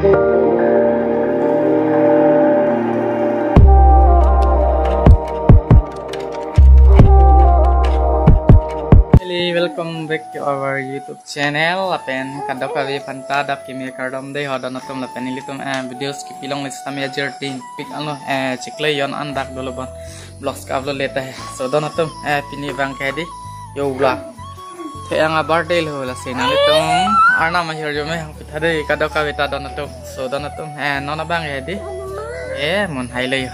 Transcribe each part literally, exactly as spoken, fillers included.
Hello, welcome back to our YouTube channel. Lapen kadokave aphanta adap kimi kardom dei ho don atum, lapen ilitum, eh, videos kipilongle sitame ajir tin pik ano, eh, chikle yon andak dolo bon vlogs ka upload leta he. So don atum, eh, pini abang ke di yo vlog. Theyang a-birthday lo, lasi nanglitum arnam ahirjume hang pitha dei kadokave ta don atum. So don atum, eh, non abang ke di. Eh, mon hai le yo.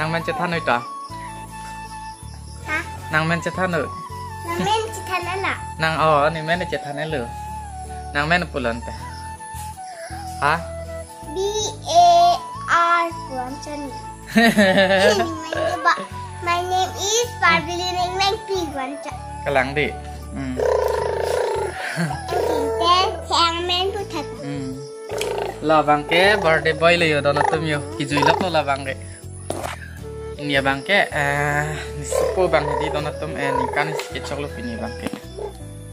Nang men chethan noi ta? Ha? Nang men chethan noi? Nang men chethan ala? Nang, oh, ne men chethan lo. Nang men pulo ante? Ha? B A R puan chani. Ba, my name is Parbili Neng Neng P one cha. Kalang di. Hmm. Then theyang men pu that. Hmm. Labang ke birthday boy lo yo don atum yo. Kijui lok lo labang ke. Pini abang ke, eh, nisupo abang hedi don atum, eh, ningkan isi kechok lo pini abang ke.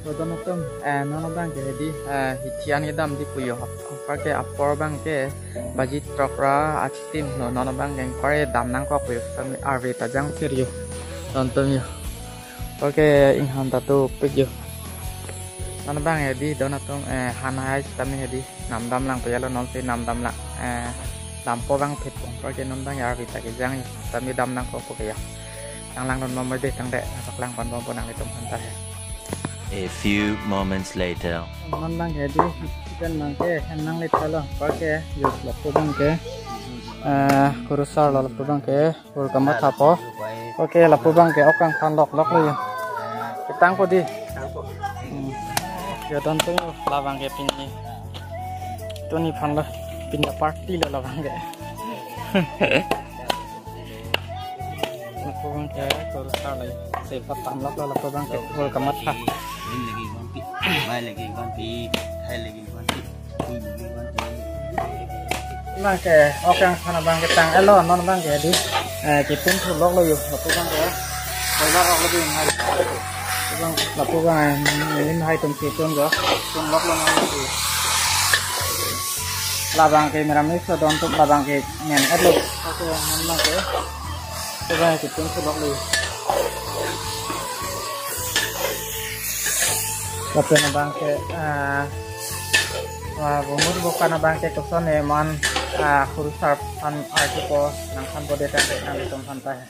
So don atum, eh, non abang ke hedi, eh, hithi an kedam di pu yo hap. Apar ke apor abang ke baji throk ra achitim lo, non abang ke apar ke dam nangkok pu yo, sitame arve ta jang sir yo. Don atum yo. Apar ke inghan ta tu pik yo. Non abang hedi don atum, eh, han hai sitame hedi. Nam dam lang pu ya lo, non si nam dam lang. Eh, dampo abang phit pong. Apar ke non abang ya arve ta kejang yo. Sitame dam nangkok pu ke ya. Tang lang non mama dei tangte. Apak lang pon pon pon nanglitum aphanta he. A few moments later. Non abang ke di, chicken abang ke, hem nang let lo. Apar ke, yo lapu abang ke. Eh, kurusar lo lapu abang ke. Hur kamatha po. Apar ke lapu abang ke ok kangthan lok lok lo yo. Ketang po di. Hmm. Yo don atum yo labang ke pini. Tuni aphan lo pini party lo labang ke. Lapu abang ke kurusar lo yo. Sepa tam lok lo lapu abang ke hur kamatha. Lagi bangpi, mai lagi bangpi, hai lagi bangpi. Abang ke, ok kangthan abang ke tang elo, non abang ke di. Eh, kitun thu lok lo yo, lapu abang ke. Boiler lok lo di hai. Abang, lapu abang, eh, nin hai tum kitun jo. Tun lok lo non di. Labang ke meramis so don atum labang ke ngen et lo. Ok, non abang ke. Abang kitun thu lok lo yo. Lapen abang ke, ah, ah, bumut bukan abang ke koson ne man, ah, kurusar aphan arju ko nangthan po dei tangte nanglitum aphanta he.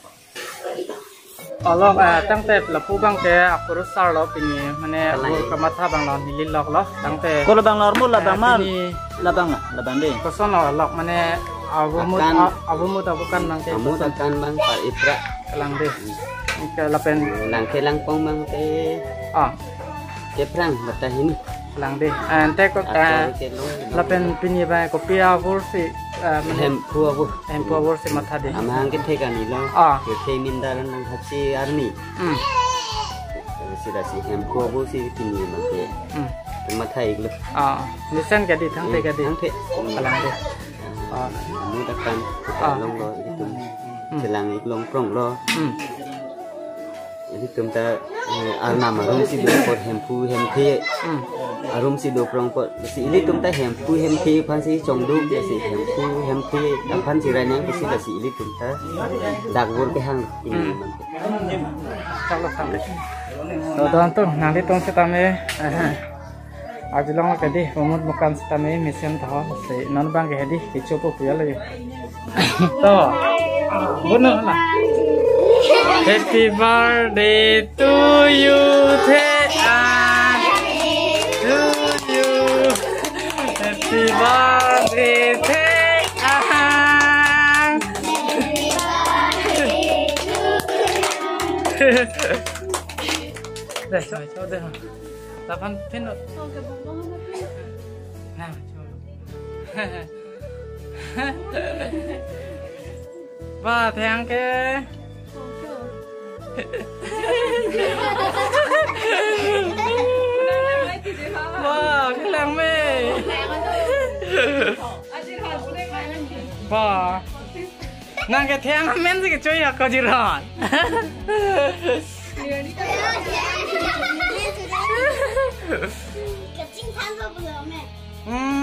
Olok, ah, tangte lapu abang ke akurusar lo pini, mane kalai. Hur kamatha abang lo neli lok lo tangte. Kolo abang lo armul labang, ah, man. Pini labang, labang dei. Koson lo lok mane abumut, akan. A-, abumut abukan abang ke amut koson. Akan abang par ipra. Kalang dei. Hmm. Ke lapen. Nang kelang pong abang ke. Ah. Keprang bata hini. Kalang dei. Ante ko, ator eh, ke long, long. Lapen pini abang kopi abur si, eh, mane hemphu abur. Hemphu abur si matha dei. Amahang kethe kani lo. Ah. Kethe mindaran lang hapsi army. Hmm. Si lasi hemphu abur si pini abang ke. Hmm. Matha ik lo. Ah. Nisen ke di, thangte ke di. Hmm, thangte. Kalang dei. Ah. Amu dakan, ah, long lo, ilitum. Hmm. Chelang ik long prong lo. Hmm. Ilitum ta, eh, arnam arum si do apot hemphu hemphe. Hmm. Arum si do prong apot. Si ilitum ta hemphu hemphe aphan si chongduk ya si hemphu hemphe aphan si rainang si lasi ilitum ta dak bor kehang ini. Hmm. Memang. Chalo, chalo. So, don atum, nanglitum sitame. Arjulong ke di, bumut bukan sitame mesen tho, si non abang ke hedi, kecho po pu ya lo yo. To, buno na. Happy birthday to you, Theyang. To you. Happy birthday, Theyang. Deh, coba, coba deh. Lapan pin lo. Nah, coba. Wah, Theyang ke. Wah, kelang me. Wah. Nang ke Theyang amen si kecho ya ko jiron. Kaching than lo pulo me. Hmm.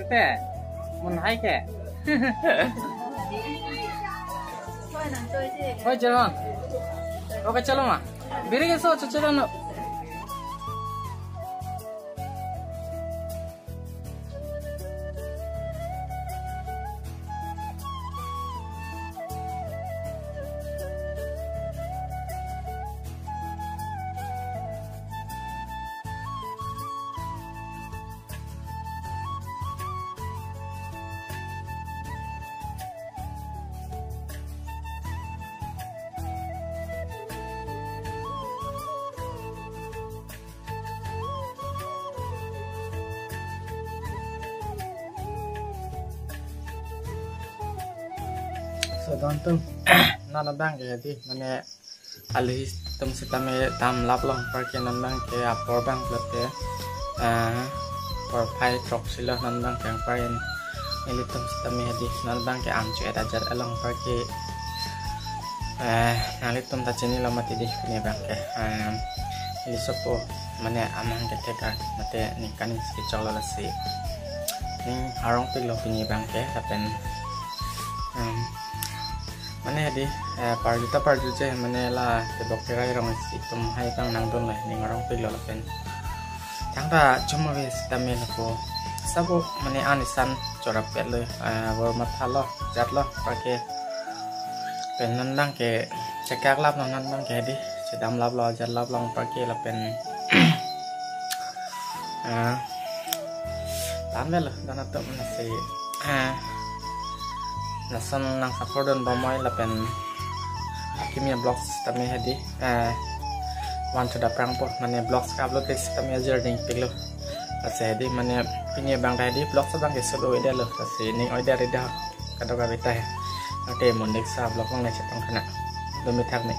Te, mun hai ke. Hoi, Jeron. Okay, chalo ma. Biri ke so, chalo no. So, don atum, non abang ke hedi, mane alangtum sitame damlap long parke non abang ke apor abang pulote, ah, porphai throksi lo non abang ke, anparke nelitum sitame hedi non abang ke amchu et ajat along parke, eh, nanglitum ta chinilo mati di, pini abang ke, ah, neli sopo mane amang ke theka mate ningkan isi choklo, lasi ning arongpiklo pini abang ke, lapen, em, mane hedi, eh, parju ta parjuje, mane la tebok terai arong isi atum hai abang nangdunlo, ning arongpiklo lapen thangta chuma ave sitame lapu sabo mane an isan chorap petlo, eh, bor mathalo, jatlo parke. Pen non abang ke chekaklaplo, non abang ke hedi, chedamlaplo, jatlaplo parke lapen, ah, damvelo don atum, lasi, ah, lason nang support dunbom noi lapen kimi avlogs tame hedi, ah, van thu daprangpo, mane vlogs ka-upload ke sitame ajir dingpiklo. Lasi hedi mane pini abang ta hedi vlogs abang ke shoot oi-edetlo, lasi ning oi-edet ri dak kadokave ta he. Ante monit sa vlog abang le chetong kena. Dumi thak me.